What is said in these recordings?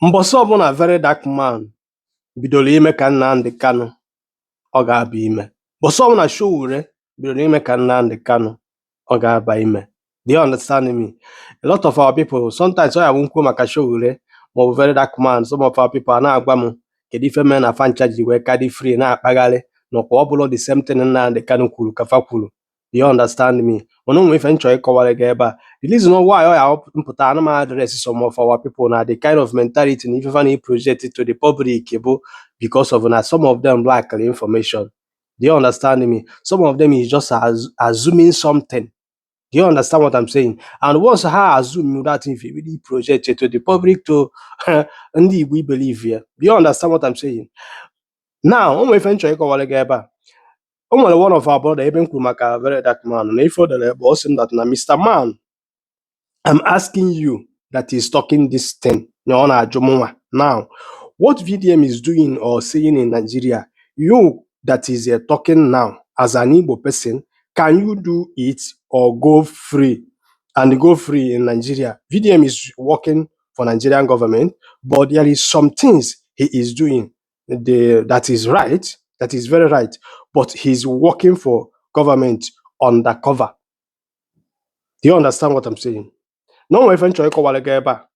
Mbọsị ọbụla Very Dark Man bidoro ime ka Nnamdi Kanu, ọ ga-aba ime. Mbọsị ọbụla Sowore bidoro ime ka Nnamdi Kanu, ọ ga-aba ime. Do you understand me? A lot of our people, sometimes ọ ya bụ m kwuo maka Sowore maọbụ Very Dark Man, some of our people a na-agwa m kedu ife mere na fa ncha ji wee ka dị free na-akpagharị nakwa ọ bụrụ the same thing Nnamdi Kanu kwuru ka fa kwuru. Do you understand me? Mana o nwere ife m chọrọ ịkọwara gị ebe a. The reason why ọ ya mpụta ana m address some of our people na the kind of mentality na ife fa na project to the public bụ because of na some of them lack the information. Do you understand me? Some of them is just assuming something. Do you understand what I'm saying? And once ha assume that thing, if you really project it to the public, to ndị Igbo believe ya. Do you understand what I'm saying? Now, o nwere ife m chọrọ ịkọwara gị ebe a. O nwere one of our brother ebe m kwuru maka Very Dark Man na ife o dere ebe ọ sị m that na Mr. Man, I'm asking you that is talking this thing na ọ na-ajụ mụnwa now, what VDM is doing or saying in Nigeria, you that is talking now as an Igbo person, can you do it or go free and go free in Nigeria? VDM is working for Nigerian government, but there is some things he is doing that is right, that is very right, but he's working for government undercover. Do you understand what I'm saying? Na o nwere ife m chọrọ ịkọwara gị ebe a.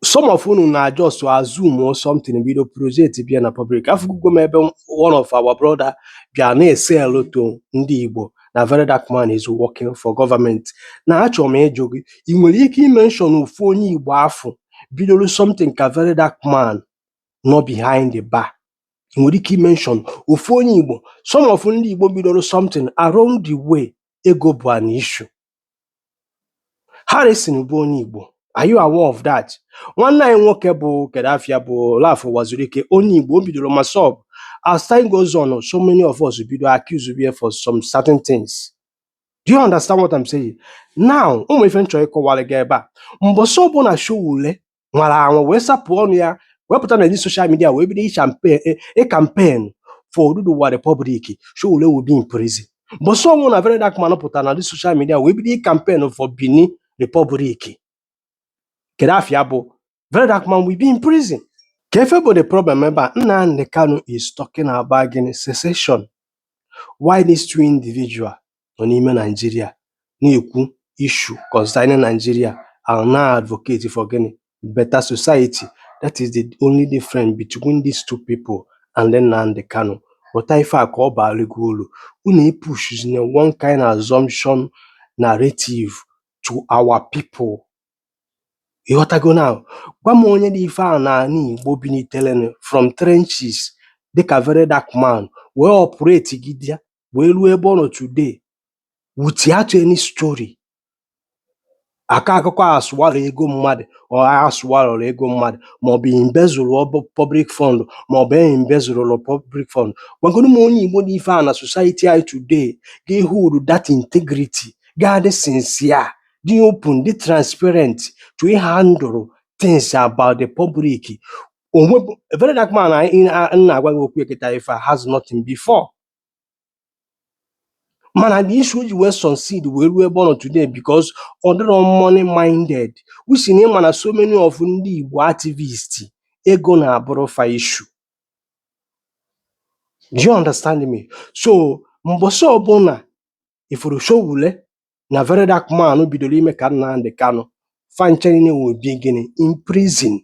Some of unu na just assume or something, bido project bịa na public. Afụgo m ebe one of our brother bịa na-eselu to ndị Igbo na Very Dark Man is working for government. Na achọrọ m ịjụ gị, ị nwere ike imention ofu onye Igbo afụ bidoro something ka Very Dark Man nọ behind the bar? Ị nwere ike imention ofu onye Igbo? Some of ndị Igbo bidoro something along the way, ego bụ an issue. Harrison bụ onye Igbo. Are you aware of that? Nwanne anyị nwoke bụ Kedafia bụ Ralph Uwazuruike, onye Igbo, o bidoro MASSOB. As time goes on, so many of us bido accuse ya for some certain things. Do you understand what I'm saying? Now, ụmụ ife m chọrọ ịkọwara gị ebe a. Mbọsị ọbụla Sowore nwara anwa wee sapụ ọnụ ya wepụta na social media wee bido ị campaign for Oduduwa Republic, Sowore will be in prison. Mbọsị ọbụla Very Dark Man pụtara na social media wee bido ị campaign for Benin Republic, Kedafia bụ Very Dark Man will be in prison. Ka efe bụ the problem ebe a, Nnamdi Kanu is talking about gịnị? Secession. Why these two individual nọ n'ime Nigeria na-ekwu issue concerning Nigeria and na advocate for gịnị? Better society. That is the only difference between these two people and then Nnamdi Kanu. Ghọta ife a ka ọ baara gị uru. Unu epushzina one kind assumption narrative to our people. Ịghọtago now? Gwa m onye dị ife a n'ala Igbo biliterenu from trenches dịka Very Dark Man wee operate gide wee ruo ebe ọ nọ today without any story. Akọ akụkọ asụwara ego mmadụ or asụwarọrọ ego mmadụ maọbụ embezzle public fund maọbụ embezzle public fund. Gwagodu m onye Igbo dị ife a na society anyị today ga-hold that integrity, ga-adị sincere, dị open, dị transparent to handle things about the public. Onwe Very Dark Man anyị na-agwa gị okwu kịta ife a has nothing before. Mana the issue o ji wee succeed wee ruo ebe ọ nọ today because ọ dịrọ money minded, which na ịma na so many of ndị Igbo activists, ego na-abụrụ fa issue. Do you understand me? So mbọsị ọbụla ifuru Sowore na Very Dark Man bidoro ime ka Nnamdi Kanu, fa ncha niile will be gịnị? In prison.